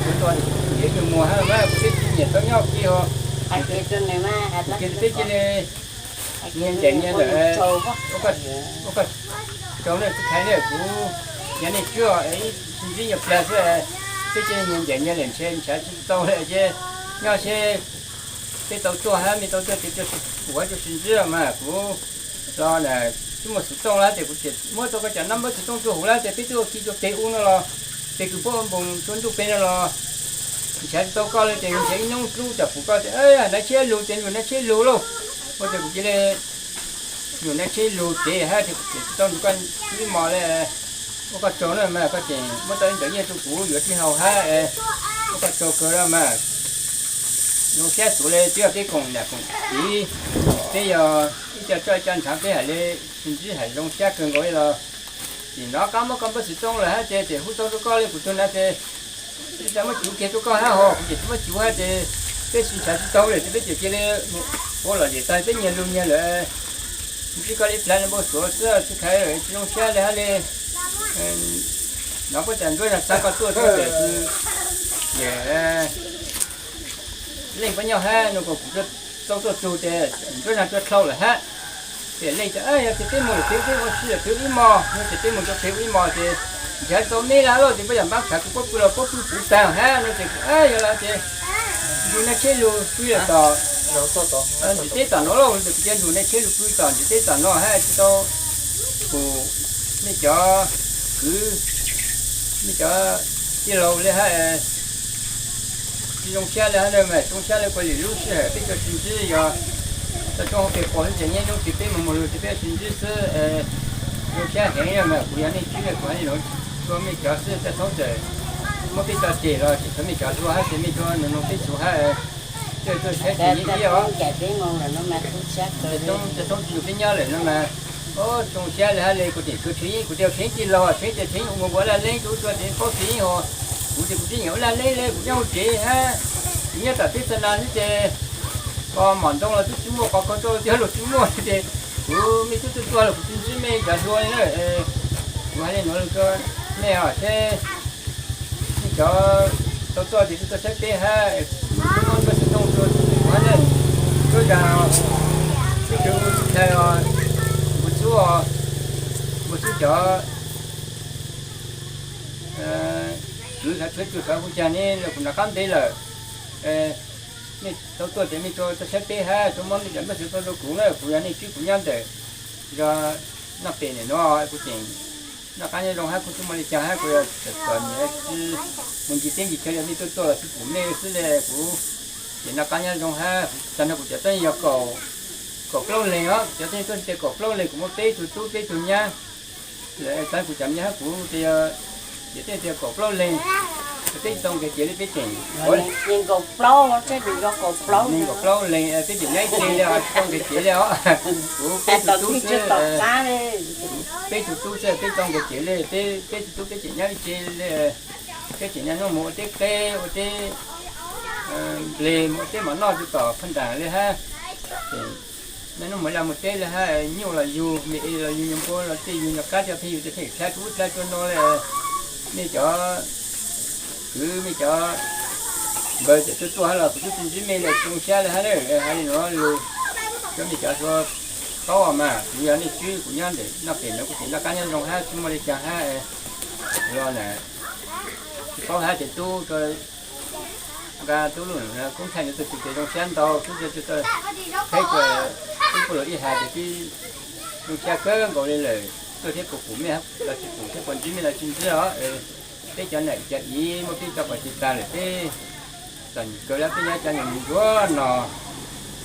kuv tua tus nyuag muag hab mas kuv peb tsis nyiam tau nyob kiag hov. Kuv cia peb cia li nyias ncaim nyias lawm. Ua koj tsaug na Txij Khais na, kuv yog Niaj Tswb ib sib ntsib nyuag plag xwb, peb cia li nyias ncaim nyias lawm ntshe nrhav tsis tau le ces nyob seb peb tau tuaj hab mej tau tuaj ces tuaj sib pum hab tuaj sib ntsib mas kuv los na, tsis muaj xov tooj lawm ces kuv tseem muab tau koj cov nab npawb xov tooj rua huv lawm ces peb tuaj ua ke rua peg ub no los, peg kws puab ua npoos rua ntuj peg no los nrhav tsis tau koj le ces nrhav ib nub dlub coj pum koj ces nrhav tsheb lug ces nrug nrhav tsheb lug lauj. Ua ces kuv cia li nrug nrhav tsheb lug ces hab ces kuv tseem tsis tau nrug koj ib mos le. Ua koj tsaug na mas koj tseem muab tau ib npawb nyiaj rua kuv yuav tij haus hab, ua koj tsaug kawg le mas. Zoo sab xuv le twb yog peb koom nam koom txiv, peb yog ib co tsoj ib co ntshaav peb hais le sib ntsib hais zoo sab kawg nkaus li los. Nim no koj muab koj npawb xov tooj lawm hab ces tseem hu tau rua koj le kuv tug nav ces tsis tas muab cuv kiag rua koj hab hos kuv tseem tsis muab cuv hab ces peb sib nrhav tsis tau le ces peb tseem cia li ua lom zem tag peb nyias lug nyias lawm. Ntsib koj le ib plag le npau suav xwb Txij Khais, tsis zoo sab le hab le. No puab tas Ntsuab Zag xa koj tuaj xwb, leej puab nyob hab nug kuv tau tuaj txug ces Ntsuab Zag tuaj dlhau lawm hab. Ces leej tas yog tias peb mus lawm peg ua si lawm peg ua ib mos, yog tias peb mus rua peg ua ib mos ces nrhav tau meb lawm lauj ces puab yog npaab tshav kws puab pw los puab pw puv taag hab no ces yog lawm ces nrug nrhav tsheb lug pw lawm tom ntsis teb tom nuav lauj, ces kuv cia nrug nrhav tsheb lug pw tom ntsis teb tom nuav hab tsis tau pum mej cov kwv, mej cov tij laug le hab. Tsis zoo sab le hab le mas, zoo sab le puag lwm lub sij hawm peb tuaj sib ntsib yog tau tsoob hauv peg quas xwb ces niaj hnub twg peb mus mus lug ces peb sib ntsib xwb. Zoo sab heev mas kuv yog Niaj Tswb kuv hab le nuav rua mej cov xwb, txhua txhua txawm muab peb tso tseg los tseem tshuav mej cov hlua hab ces mej tsuas nug nug peb txhua hab. Tuaj tuaj saib txhua niaj ib os. Txhua txhua tsis nug peb nyob lawm no mas, zoo sab le hab le kuv tseem tshuav Tsheej, kuv tseem tshuav Tsheej tij laug, Tsheej tseem tshuav mus ua laj leeb rua ua rua ces paub Tsheej hos. Kuv ces kuv tsis nyiam ua laj leeb le, kuv nyob hauv tsev hab, kuv nyob tom teb Xa Nas xwb ces qhov mom ntoo los twb tsis muaj, qhov khaub rauj los twb tsis muaj ces kuv mej tub tuaj tuaj los kuv tsis ntsib mej cov hlua li na. Kuv has le nuav rua mej os seb mej cov tau tuaj ces tuaj saib peb hab, muab npawb xov tooj rua kuv hab na. Tuab zag, peb Npua Xub, Npua Xub cov kwv Xav Tshuav Tsuag Xav Hu Cag ne los kuv nov qab ntev lawm. Nej tau tuaj ces nej tso tau saib peb hab tso muab nej cov npawb xwm tuaj rau kuv na, kuv yog nej tswb kuv nyob ntawm zos Naj Pem ntawm no, kuv tseem noj qab nyob zoo hab kuv tsis muaj li cas hab kuv yog txom nyem tsis mus ncig teb ncig chaw li, nej tuaj tuaj los tsis pum nej xwb li kuv tseem noj qab nyob zoo hab. Tag no kuv cov tub yog kaum plaub leeg os, cov tub tuaj tias kaum plaub leeg, kuv muaj peb tug tub peb tug nyab. Tag kuv cov me nyab hab kuv tias, ces tej tias kaum plaub leeg, peb tsis tau nqis kev li, peb tseem kaum plaub leeg peb tseem nyob ib tsev li os, tsis tau nqis kev li os. Kuv peb tug tub xwb, peb tug tub xwb peb tsis tau nqis kev li, peb tug tub peb tseem nyob ib tsev li. Peb tseem niaj hnub mus ua teb qeb ua teb nplej, mus ua teb mov noj rau tom phaj nram li hab. Niaj hnub mus laj mus teb li hab, nyuj los yug, me es los yug, nyuag npua los tej yug, nyuag kab tej pheej yug, tej pheej tshaib rau ub tshaib rau no li. Nej cov kwv, nej cov npawg cov tuaj tuaj hab los kuv twb tsis ntsib mej li, zoo siab li hab. Hais li no lus rau nej cov hluas paub mas, kuv yog nej tswb kuv nyob ntawm Naj Pem no, kuv tseem noj qab nyob zoo hab tsis muaj li cas hab los na. Tsis paub hab ces tub nqa tub lub koob thaij no tuaj txug ces zoo siab ntau, tub tub tub peb puas luag ib hais ces twb zoo siab kawg nkaus li lawm. Tuaj thiab puas pum mej los tsis pum, thiab puas ntsib mej los tsis ntsib os. Peb cov nam cov iv muab peb tso pov tseg tag lawm, peb txom nyem kawg li, peb nyob cov nyuam ntsuav no.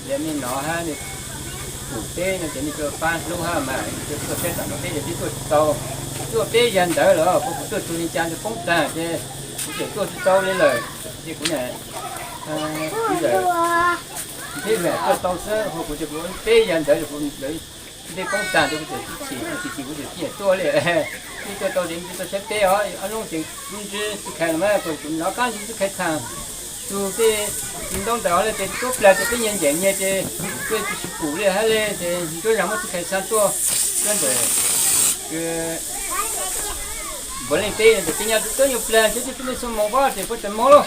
Yog nej nov hab nej pum peb no ces nej tuaj pab hlub hab mas, tuaj saib tom no peb ces peb tuaj tsis tau, tuaj peb yag ntawd los kuv kuv tuaj txug li cas ntawd poob tag ces kuv tseem tuaj tsis tau li lawm. Ces kuv na, kuv ntawd ntsib lawm tuaj tau xwb, kuv ces kuv peb yag ntawd kuv ntawd ntsib poob tag ces kuv tseem tsis chim, kuv tsis chim kuv tseem tsis tuaj li. Twb tuaj tau ces ntsib tuaj saib peb os, ob hnub ces kuv ntsib tub Khais los mas, kuv nov qab ntsib tub Khais txhaam txug tej txiv ntaub ntawd li ces tuaj plag ces peb nyias ncaim nyias ces tuaj tsis pum li hab li ces Ntsuab Zag muab tub Khais xa tuaj, tuaj ntawm Npuav Leej teb, ces peb nyob tub nyuag plag ces twb tsis muaj xuab moos pob ces puab tseem moog lauj,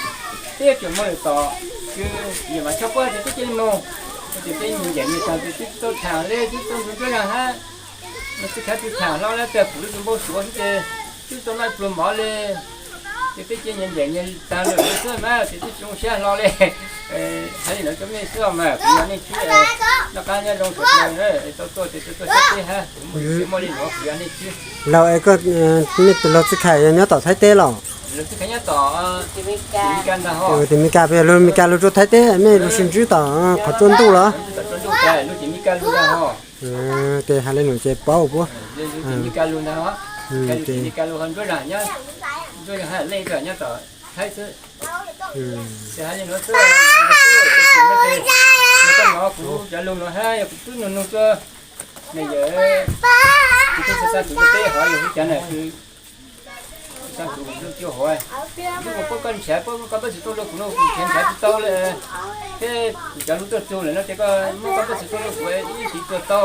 peb yuav tsum moog lawm tom, ces yawm Vam Choj puab ces peb cia li moog, ces peb nyias ncaim nyias txhaam ces twb tsis tau txhaam li, twb tau Ntsuab Zag hab, tub Khais txhaam hlo li, peb pum lub npau suav xwb ces twb tau noj pluag mov li. Ces peb cia nyias ncaim nyias txhaam lawm xwb mas ces twb tsis zoo siab hlo li. Hais li no rau mej xwb os mas, kuv yog nej tswb, noj qab nyob zoo sawv daws, tau tuaj ces tuaj tuaj saib peb hab, kuv muaj li no kuv yog nej tswb. Laug es koj, mej tus laug Txwj Khais yog nyob tom Thaib teb los? Tim Meskas, peb yog lug Meskas lug rua Thaib teb, mej lug sib ntsib tom qhov tsua ntuj los? Ces hais li no ces paub puab. Kuv cov lug no hab yog kuv tub nug nug tuaj, ne yawm, kuv tub xa xa kuv tuaj peb hov yog kuv cov na, xa kuv tuaj cuag hov. Yog puab koj nrhav, puab koj npawb xwm tuaj rau kuv no kuv nrhav nrhav tsis tau li. Thiab kuv cov lug tuaj txug lawm no ces koj muab koj npawb xwm tuaj rau kuv ib tiv tuaj tau,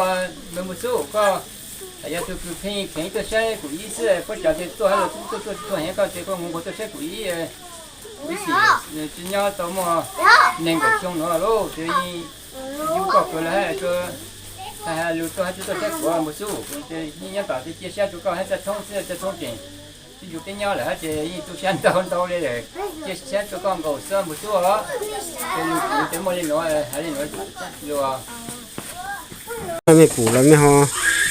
npawg Npua Xub koj. Yog tug kws pheej kheev tuaj saib kuv ib xwb, puab cov ces tuaj hab los tuaj tuaj tuaj heev, koj ces koj mus nkaus tuaj saib kuv ib. Kuv ib txwm tsis nyob tau muaj nees nkaum xyoo nuav lauj, ces yeej yug koj kawg lawm hab, has has lug tuaj hab tsis tuaj saib kuv Npua Xub, kuv ces yeej nyob tom ces cia siab rua koj hab, Txaj Thoob xwb, Txaj Thoob ces tsis yug peb nyob lawm hab ces yeej tu siab ntau ntau li lawm, cia siab rua koj nkaus xwb Npua Xub os. Ces lug kuv ces muaj li nuav, has li nuav lug. Mej pum los mej ho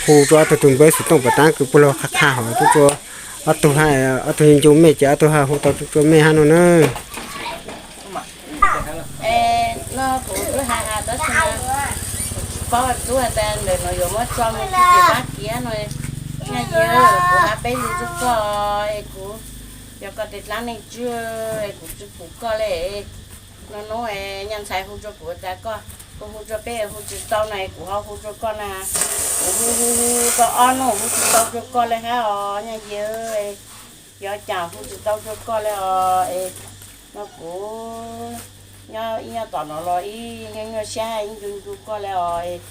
hu rua ob tug tug npawb xwm tooj pas taab kws puab lug qha qha hov rua ob tug, ob tug ncu mej ces ob tug ho hu tau rua mej hab no na. No kuv twb has has tab sis kuv tsis paub tub has tas ntawm no yuav muab tso mus txij tim Vab Kiav no. Nyob yog kuv hab peb lug rua koj es kuv yog koj tes dlaab neej tswb es kuv tsis pum koj le. No nub nyaj ntxhais hu rua kuv tas koj, kuv hu rua peb hu tsis tau na, kuv ho hu rua koj na. Kuv hu hu hu tau ob nub hu tsis tau rua koj le hab os nyob yog, yog cas hu tsis tau rua koj le os es. No kuv nyob ib nyob tom no los ib nyuaj nyuaj siab ib ncu ncu koj le os.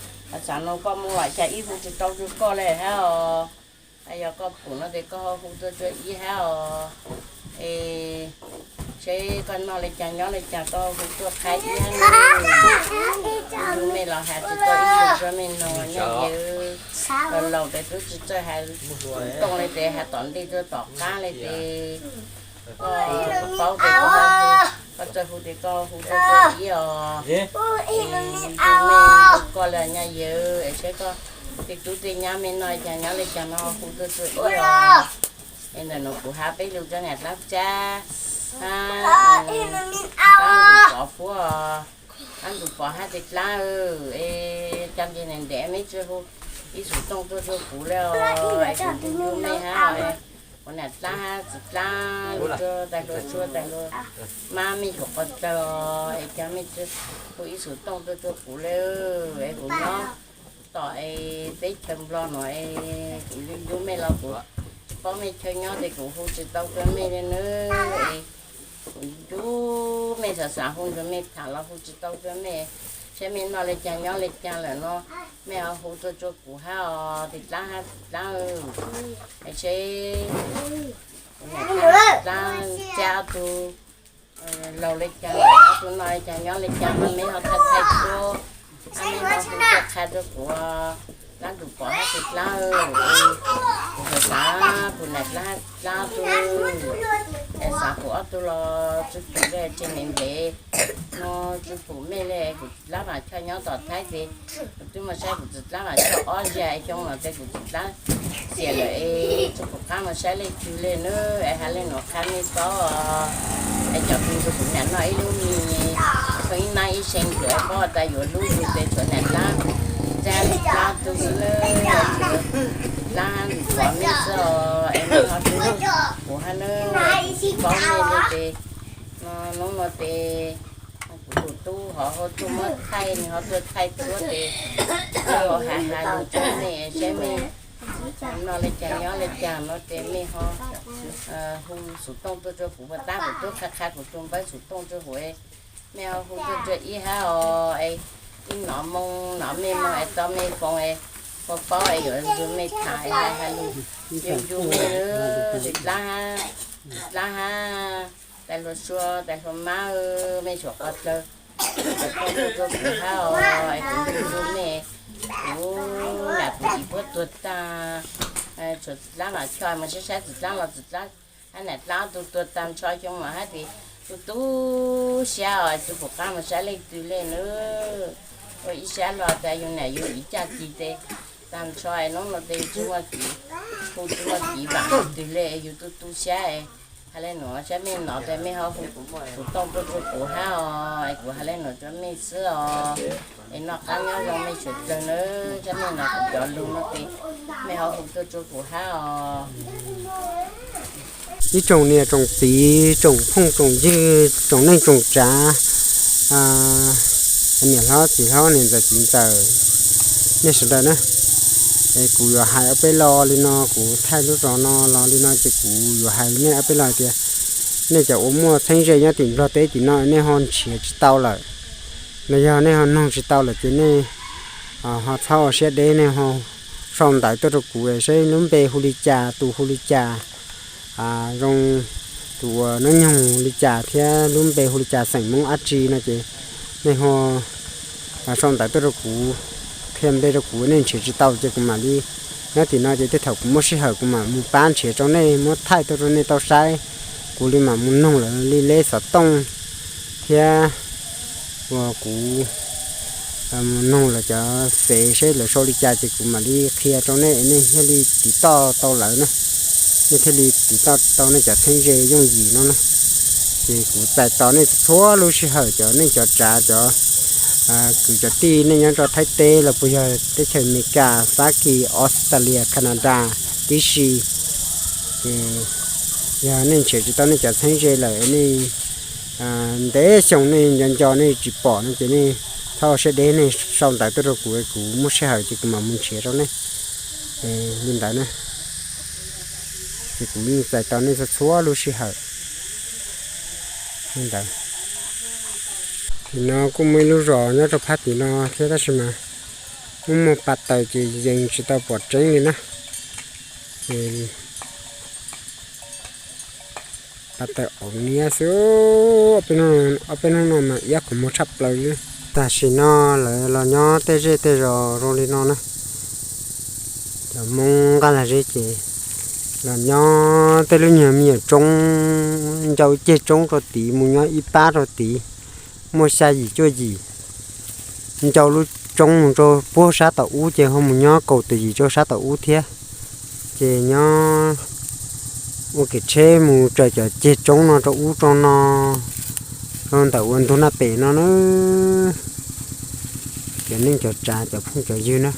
Xav no koj moog los cas ib hu tsis tau rua koj le hab os. Yog koj pum no tes koj ho hu tuaj rua ib hab os. Es seb koj noj le caag nyob le caag koj hu tuaj qha ib hab. Mej los has tsis tau ib lus rua mej noog nyaj yawg, los laus tes tub tsis txawj has, tooj le tes has tom ntej rua tom qaab le tes, koj paub tes koj txawj hu tes koj hu tuaj rua ib os. Mej hu koj le nyaj yawg es saib koj tej tub tej nyab mej noj caag nyob le caag no hu tuaj rua ib os. Es ntawm nuav kuv has peb lug rua nam dlaab tsab, dlaab ntug pov puab, dlaab ntug pov hab tes dlaab, es ca ntes ntev mej tsi hu ib xu tooj tuaj rua kuv le os, es kuv ncu ncu mej hab, kuv nam dlaab hab txiv dlaab lug rua taag hluas tsua taag hluas mab mej xyuam qhov dlawg os, es ca mej tsi hu ib xu tooj tuaj rua kuv le, es kuv nyob tom es teb chaws Nplog nuav es kuv ncu ncu mej los kuv tsi paub mej chaw nyob tes kuv hu tsis tau rua mej le nawb. Kuv ncu ncu mej, xav xav hu rua mej tham los hu tsis tau rua mej, saib mej noj le caag nyob le caag lawm no, mej ho hu tuaj rua kuv hab os, tes dlaab hab tes dlaab, es saib kuv nam dlaab tsab ob tug laug le caag, ob tug noj le caag nyob le caag no mej ho thaij thaij tuab, mej ho hu tuaj qha rua kuv, dlaab ntug pov hab tes dlaab, kuv xav xav kuv nam dlaab hab dlaab tug, es xav kuv ob tug los tsi pum le tsi ntev ntev no, tsi pum mej le kuv dlaab vaam choj nyob tom Thaib tes kuv twb moog saib kuv txiv dlaab vaam choj ob zag, xyoo no tes kuv txiv dlaab xiam lawm es tsi pum qaab moog saib leej twg le nawb, es has le nuav qha mej paub os. Es cov kws nrug kuv nam noj ib lub mis, tshuav ib nab ib see ntsuav paub tas yuav hlub yug tes tshuav nam dlaab, tsab dlaab tug le, dlaab ntug pov mej xwb os, es mej ho hlub kuv hab nawb, paub mej le tes no, nub nuav tes kuv tus tub ho ho tuaj muab thaij, nwg ho tuaj thaij tuab tes, kuv ho has has lug rua mej saib mej noj le caag nyob le caag no tes mej ho hu xu tooj tuaj rua kuv, puas tab kuv tub qha qha kuv tug npawb xu tooj rua huv, mej ho hu tuaj rua ib hab os, es ib nov moo nov mej moog es tau mej foos es paub paub es yuav nrug mej tham es has has lug ncu ncu mej, tes dlaab hab, dlaab hab, tais hluas sua tais hluas mab, mej xyuam qhov dlawg, tuaj rua kuv hab os, es kuv ncu ncu mej, kuv nam kuv txiv puab tuag taag, tshuav txiv dlaab vaam choj moog saib saib txiv dlaab los txiv dlaab hab nam dlaab ob tug tuag taag nrho xyoo no hab tes tu tu siab os, tsi pum qaab moog saib leej twg le nawb. Ua ib sab hlo tas yug nam yug txiv caj cis tes taag nrho es nub nuav tes yug tsi muaj kev, hu tsi muaj kev vaam leej twg le, yug tu tu siab. Has le nuav saib mej nov tes mej ho hu xu tooj tuaj rua kuv hab os, es kuv has le nuav rua mej xwb os. Es noj qaab nyob zoo mej suav dlawg nawb, saib mej nov kuv cov lug no tes mej ho hu tuaj rua kuv hab os. Ib tsoom niam tsoom txiv tsoom phooj tsoom ywg tsoom neej tsoom tsav, niam hlob txiv hlob niam ntxawm txiv ntxawm, nej sawv daws na, es kuv yuav hais ob peb lo li no, kuv thaij lub zos no los li no ces kuv yuav hais nej ob peb lo tias nej cov uas muaj txheeb ze nyob tim Nplog teb tim no nej ho nrhiav tsis tau lawm, los yog nej ho noog tsis tau lawm ces nej ho txhob ua siab deb, nej ho sau ntawv tuaj rau kuv saib lub npe hu li cas, tus hu li cas, zoo, tus uas nub nyoog li cas thiab lub npe hu li cas, xeem Hmoob dab tsi no ces nej ho sau ntawv tuaj rau kuv, qhia npe rau kuv, nej nrhiav tsis tau ces kuv mam li, nyob tim no ces tej thaum kuv muaj sij hawm kuv mam mus pab nrhiav rau nej, muab thaij tuaj rau nej tau saib, kuv li mam mus noog lawv li leb xov tooj thiab uas kuv mus noog lawv cov fev saib lawv sau li cas ces kuv mam li qhia rau nej, nej thiaj li tiv toj tau lawv na, nej thiaj li tiv toj tau nej cov txheeb ze yooj yim no na. Ces kuv txais tos nej txhua lub sij hawm, cov neej cov tsav, cov kwv cov tij nej nyob rau Thaib teb los puas yog teb chaws Amelikas, Fab Kis, Australia, Canada tib si. Ces yog nej nrhiav tsis tau nej cov txheeb ze lawm, nej ntev xyoo nej nco nco nej tsis pom no ces nej txhob ua siab deb, nej sau ntawv tuaj rau kuv, kuv muaj sij hawm ces kuv mam mus nrhiav rau nej li ntawd na. Ces kuv yeej txais tos nej txhua txhua lub sij hawm li ntawd. Tim no kuj muaj ib lub zos nyob rau phab tim no thiab tab sis mas muaj muaj pa taws ces yees tsis tau pom tseeb li na. Ces pa taws aum niab xwb, ob peb hnub no mas iab qhov muag tshaj plaws li. Tam sim no lawv los nyob tej zej tej zos zoo li no na. Cov Hmoob Nqaj Lag Zeb ces los nyob tej lub nyuag me nyuam roob, ncau ceg roob rau tid mus nyob ib pab rau tid, muaj xya yim cuaj yim, ncau lub roob mus rau puag sab tom ub ces ho mus nyob kaum tus yim rau sab tom ub thiab. Ces nyob ua kev tsheb mus raws cov ceg roob no rau ub rau no, rau ntawm ua ntug Naj Pem no na. Cov neej cov tsav cov phooj cov ywg na,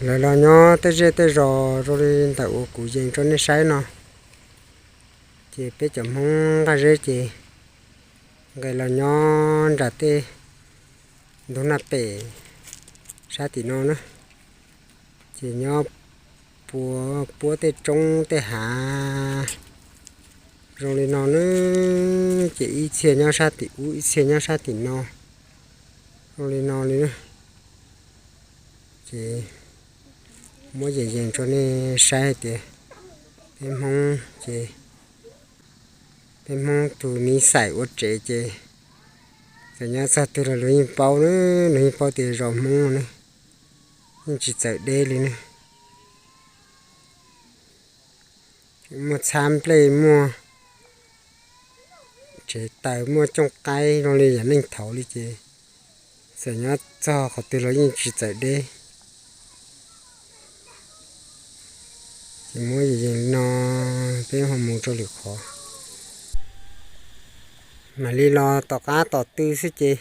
lawv los nyob tej zej tej zos zoo li ntawm uas kuv yees rau nej saib no, ces peb cov Hmoob Nqaj Zeb ces nqes los nyob nram tej ntug Naj Pem sab tim no na. Ces nyob puab tej roob tej hav zoo li no na, ces ib txhia nyob sab tim ub ib txhia nyob sab tim no zoo li no li na. Ces muab yees yees rau nej saib hais tias peb Hmoob ces, peb Hmoob tus miv xais ua tsev ces txawm nyob txog twg los luag yeej paub na, luag yeej paub tias zos Hmoob ne, yeej tsis txawm deb li ne. Muaj txhab nplej, muaj tsev taws, muaj cooj qaib zoo li yam neej thaud li ces txawm nyob txog qhov twg los yeej tsis txawm deb. Ces muab yees yees li no, peb ho mus rau lwm qhov. Mam li los tom qab tom tw xwb ces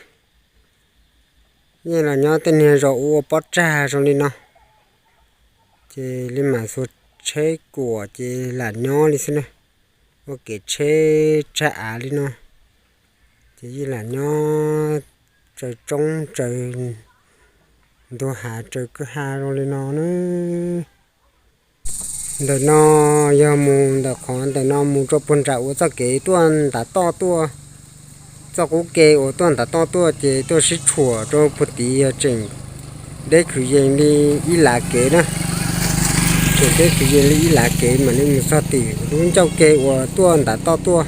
yeej los nyob tej niag zos ua pob tsag zoo li no, ces li mam xuas tsheb kuam ces lam nyob li xwb na. Ua kev tsheb tsag av li no ces yeej lam nyob raws roob raws ntug hav raws kwj ha zoo li no na. Ntawm no yog mus ntawm qhov ntawm no mus rau puag nram uas txoj kev tuaj ntav toj tuaj, txoj qub ke uas tuaj ntav toj tuaj ces tuaj sib tshuam rau puag tid yog tseem deb kwv yees li ib lav kev na. Tseem deb kwv yees li ib lav kev mam li mus txog tim lub ncauj ke uas tuaj ntav toj tuaj,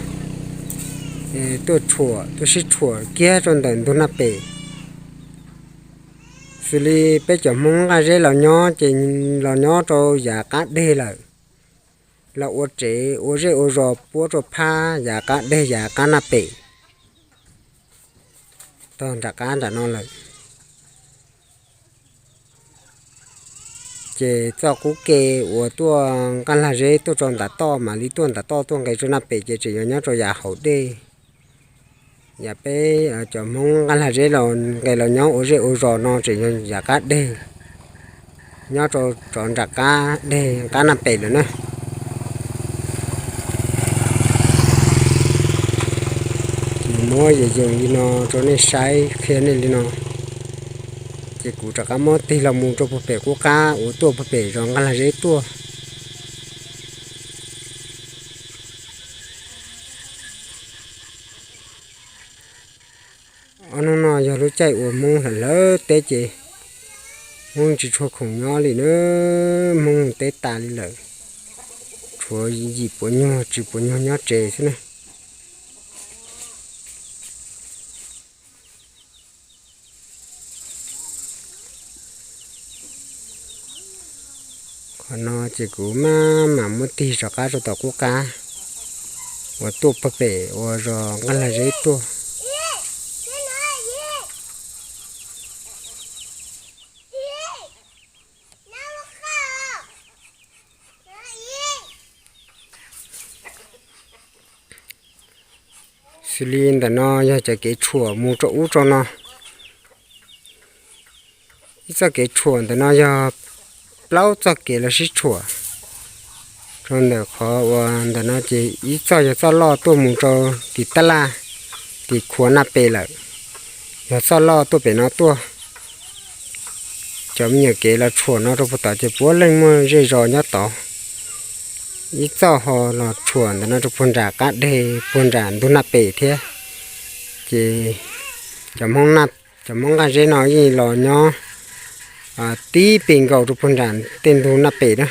tuaj tshuam tuaj sib tshuam kiag rau ntawm ntug Naj Pem. Xws li peb cov Hmoob Nqaj Zeb los nyob ces los nyob rau yav qab deg lawm, los ua tsev ua zej ua zos puab rau phab yav qab deg yav qab Naj Pem, tog nram qab nram no lawm. Ces txoj qub ke uas tuaj Nqaj Lag Zeb tuaj rau ntav toj mam li tuaj ntav toj tuaj nqes rau Naj Pem ces tseem yog nyob rau yav hauv dej. Yam peb cov Hmoob Nqaj Lag Zeb los nqes los nyob ua zej ua zos no tseem yog yav qab deg, nyob rau rov nram qab deg qab Naj Pem lawm na. Ces muab yees yees li no rau nej saib qhia nej li no, ces kuv rov qab muab tig los mus rau puag pem qub qab uas tuaj puag pem zos Nqaj Lag Zeb tuaj. Ob hnub no yog lub caij uas Hmoob hlawv hlawv teb ces Hmoob tsis tshua khoom nyob li na, Hmoob mus teb tas li lawm, tshuav yim puas nyuag tsib puas nyuag nyob tsev xwb na. Qhov no ces kuv maj mam muab tig rov qab rau tom qub qab uas tuaj puag pem uas zos Nqaj Lag Zeb tuaj. Xws li ntawm no yog cov kev tshuam mus rau ub rau no. Ib txoj kev tshuam ntawm no yog plaub txoj kev los sib tshuam. Rau ntawm qhov uas ntawm no ces ib txoj yog txoj loj tuaj mus rau tim tab laj, tim khuav Naj Pem lawm, yog txoj loj tuaj pem no tuaj. Cov me nyuam kev los tshuam no rau puag tod ces puav leej muaj zej zos nyob tod. Ib txoj ho los tshuam ntawm no rau puag nram qab deg puag nram ntug Naj Pem thiab. Ces cov Hmoob Nqaj Zeb no yeej los nyob tib pi nkaus rau puag nram tej ntug Naj Pem na.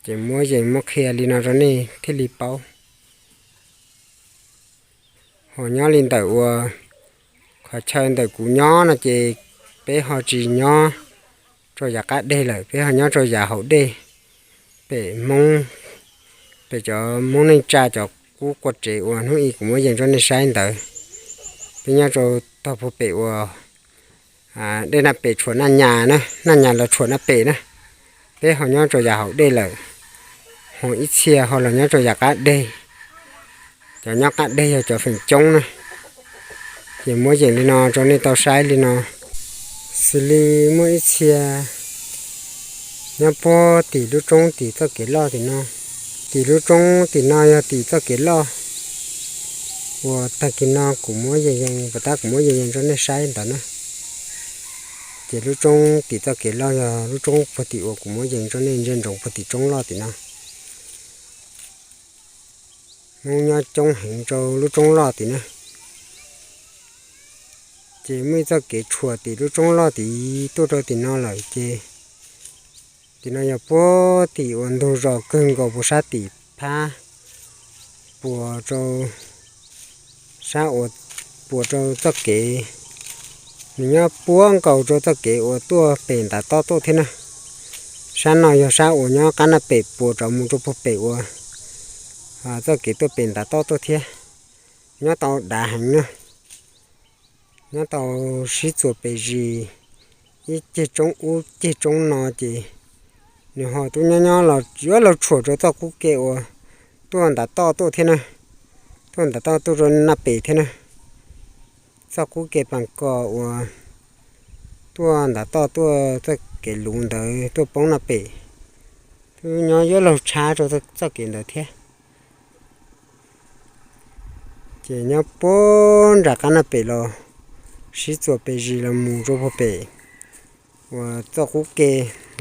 Ces muab yees muab qhia li no rau nej thiaj li paub. Ho nyob li ntawm uas qhov chaw ntawm kuv nyob no ces peb ho tsis nyob rau yav qab deg lawm, peb ho nyob rau yav hauv dej, pem Hmoob, pem cov Hmoob neej tsa cov qub qua tsev uas hnub ib kuv muab yees rau nej saib ntawd. Peb nyob rau tog puag pem uas dej Naj Pem tshuam Naj Nyas na, Naj Nyas los tshuam Naj Pem na. Peb ho nyob rau yav hauv dej lawm, ho ib txhia ho los nyob rau yav qab deg. Cov nyob qab deg yog cov feem coob na. Ces muab yees li no rau nej tau saib li no. Xws li muaj ib txhia nyob puag tim lub roob tim txoj kev loj tim no. Tim lub roob tim no yog tim txoj kev loj uas tag kis no kuv muab yees yees, puas tab kuv muab yees yees rau nej saib ntawd na. Ces lub roob tim txoj kev loj yog lub roob puag tim uas kuv muab yees rau nej ntsia ntsoov puag tim roob loj tim no. Hmoob nyob coob heev rau lub roob loj tim na. Ces muaj ib txoj kev tshuam tim lub roob loj tid tuaj rau tim no lawm ces tim no yog puag tim uas ntug zos kawg nkaus puag sab tim phab puas rau sab uas puas rau txoj kev, nws nyob puag nkaus rau txoj kev uas tuaj pem ntav toj tuaj thiab na. Sab no yog sab uas nyob qab Naj Pem puas rov mus rau puag pem uas txoj kev tuaj pem ntav toj tuaj thiab. Nyob tau dav heev na, nyob tau sib txuas pes zis ib ceg roob ub ceg roob no ces nws ho twb nyob nyob los yuav luag tshuam rau txoj qub ke uas tuaj ntav toj tuaj thiab na, tuaj ntav toj tuaj rau Naj Pem thiab na. Txoj qub ke pas kos uas tuaj ntav toj tuaj txoj kev luv ntawd tuaj poob Naj Pem, twb nyob yuav luag tshab rau txoj kev ntawd thiab. Ces nyob puag nram qab Naj Pem los sib txuas pes zis los mus rau puag pem uas txoj qub ke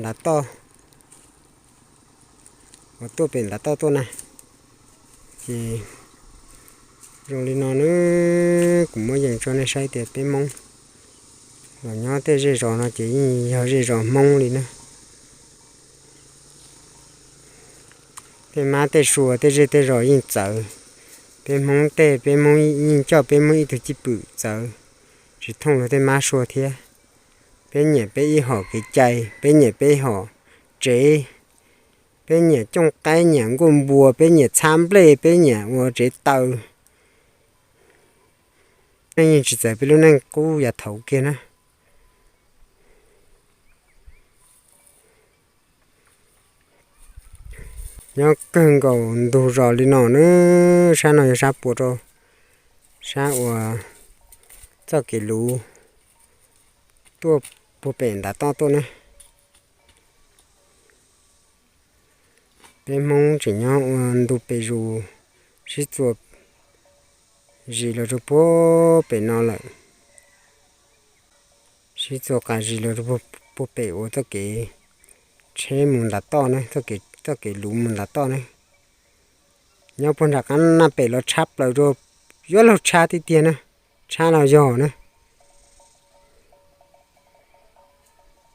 ntav toj uas tuaj pem ntav toj tuaj na. Ces zoo li no na, kuv muab yees rau nej saib tias peb Hmoob los nyob tej zej zos no ces yeej yog zej zos Hmoob li na. Tej mab tej sua tej zej tej zos yeej txawv. Peb Hmoob tej peb Hmoob yeej coj peb Hmoob ib tug cwj pwm txawv tsis thooj luag tej mab sua thiab. Peb nyiam peb ib hom kev cai, peb nyiam peb ib hom tsev, peb nyiam cooj qaib, nyiam nkuaj npua, peb nyiam txhab nplej, peb nyiam ua tsev taw. Nej yeej tsis txawv peb lub neej qub yav thaud kiag na. Nyob kawg nkaus ntug zos li no na, sab no yog sab puas rau sab uas txoj kev luv tuaj puag pem ntav toj tuaj na. Peb Hmoob tseem nyob ua ntu pes zus sib txuas zis los rau puag pem no lawm. Sib txuas qas zis los rau puag pem uas txoj kev tsheb mus ntav toj na, txoj kev luv mus ntav toj na. Nyob puag nram qab Naj Pem los tshab plaws rau, yuav luag tshab tiag tiag na, tshab los yog na.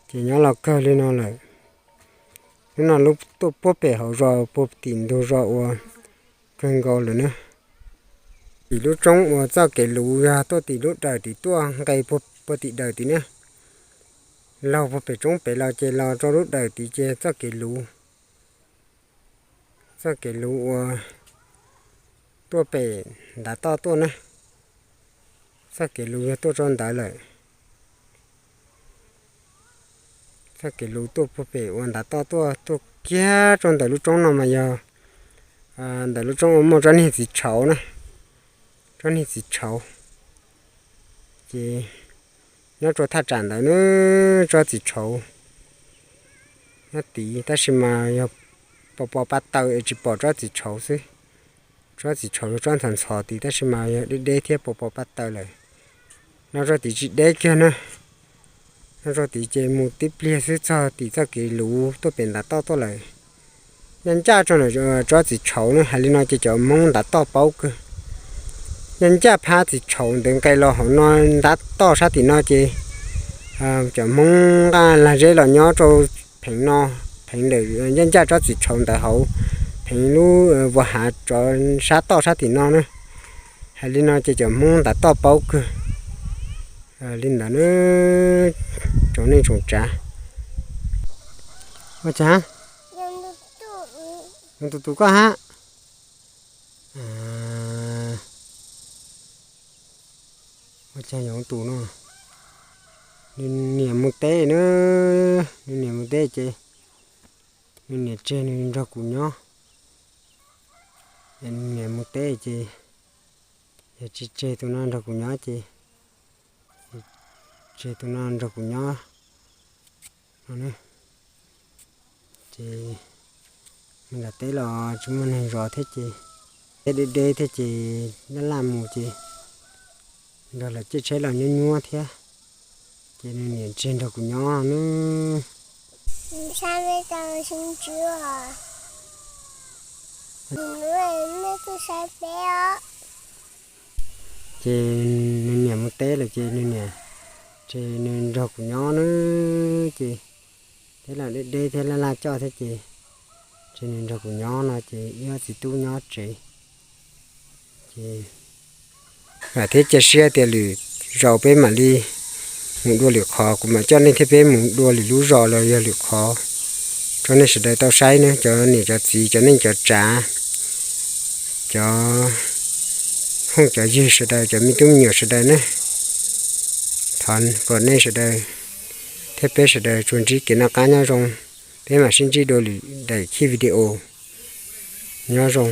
Ces nyob los kawg li no lawm. Hnub no lub tuaj puag pem hauv zos puag tim ntug zos uas kawg nkaus lawm na. Tim lub roob uas txoj kev luv yog tuaj tim lub dawm tim tuaj nqes puag tim dawm tim na. Laug puag pem roob pem los ces los rau lub dawm tid ces txoj kev luv, txoj kev luv uas tuaj pem ntav toj tuaj na. Txoj kev luv yog tuaj rau ntawd lawm. Txoj kev luv tuaj puag pem uas ntav toj tuaj, tuaj kiag rau ntawm lub roob no mas yog ntawm lub roob uas muaj tsob niag txiv tshauv na, tsob niag txiv tshauv. Ces nyob rau thaj tsam ntawd na, tsob txiv tshauv nyob tid tab sis mas yog pos pos pab taw es tsis pom tsob txiv tshauv xwb. Tsob txiv tshauv yog tsob ntxhov ntxhov tid tab sis mas yog deb deb thiab pos pos pab taw lawm. No rau tid tsis deb kiag na, no rau tid ces mus tib pliag xwb txog tim txoj kev luv tuaj pem ntav toj tuaj lawm. Ncaj ncaj rau ntawm tsob txiv tshauv na, hais li no ces cov Hmoob ntav toj paub kawg. Ncaj ncaj phab txiv tshauv ntawd nqes los hauv no ntav toj sab tim no ces cov Hmoob nqaj lag zeb los nyob rau pheev no, Dheev ntawm ncaj ncaj tsob txiv tshauv ntawd hauv, dheev lub vuas hav rov sab toj sab tim no na. Hais li no ces cov Hmoob ntav toj paub kawg. Li ntawd na, tsoom neej tsoom tsav. Ua cas? Yoov tus tus koj hab. Ua cas yoov tus no? Nws niam mus teb na, nws niam mus teb ces nws niam tseg nws nrog kuv nyob. Nws niam mus teb ces yog tsis tseg tus no nrog kuv nyob ces, tseg tus no nrog kuv nyob no. Ces nws lam teb los tsis muaj neeg zov thiab ces, teb deb deb thiab ces laj laj mus ces nrog lawv caij tsheb los nyuab nyuab thiab. Ces nws niam tseg nrog kuv nyob no. Ces nws niam mus teb lawm ces nws niam, ces nws nrog kuv nyob na. Ces teb los deb deb thiab laj laj coj thiab ces, ces nws nrog kuv nyob no ces ib ob txiv tub nyob tsev. Ces vam thiab cia siab tias lwm zaus peb mam li mus dua lwm qhov, kuv mam coj nej thiab peb mus dua lwm lub zos los yog lwm qhov rau nej sawv daws tau saib na, cov niam cov txiv, cov neej cov tsav, cov phooj cov ywg sawv daws, cov me tub me nyuam sawv daws na. Thov kom nej sawv daws thiab peb sawv daws tsuas ntsib kev noj qab nyob zoo, peb mam sib ntsib dua lwm daim khib video. Nyob zoo.